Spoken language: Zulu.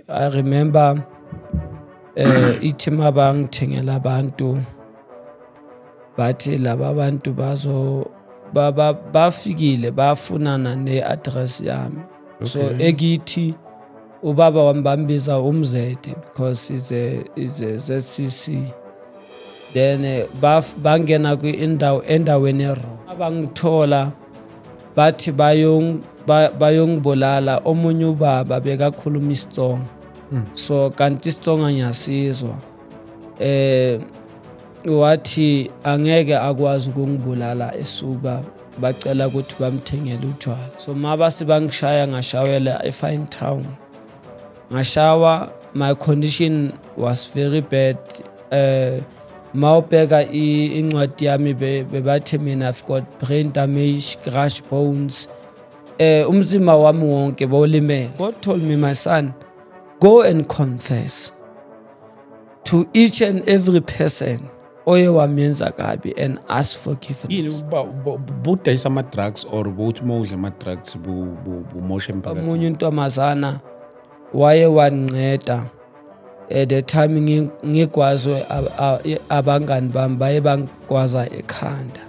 I remember ithi mabangithengela abantu, bathi laba bantu bazo bafikile bafunana ne-address yami. So ekithi ubaba wami bambiza umzede because is a ZCC. Then bangena kwi-indawo endaweni e-wrong, abangithola bathi bayongibulala. Omunye ubaba bekakhuluma isiTsonga, so kanti isiTsonga ngiyasizwa. Wathi angeke akwazi ukungibulala esuka bacela ukuthi bamthengele utshwala. So mabase bangishaya, ngashawela eFine Town, ngashawa. My condition was very bad. Mawubheka incwadi yami, bebathe mina I've got brain damage, crush bones, umzimba wami wonke bowulimele. God told me, "My son, go and confess to each and every person oye wamenza kabi and ask forgiveness." Yini budayisa ama-drugs or buthi uma udla ama-drugs bumosha Omunye emphakathini? Untombazana waye wanginceda at the time ngigwazwe abangani bami, baye bangigwaza ekhanda.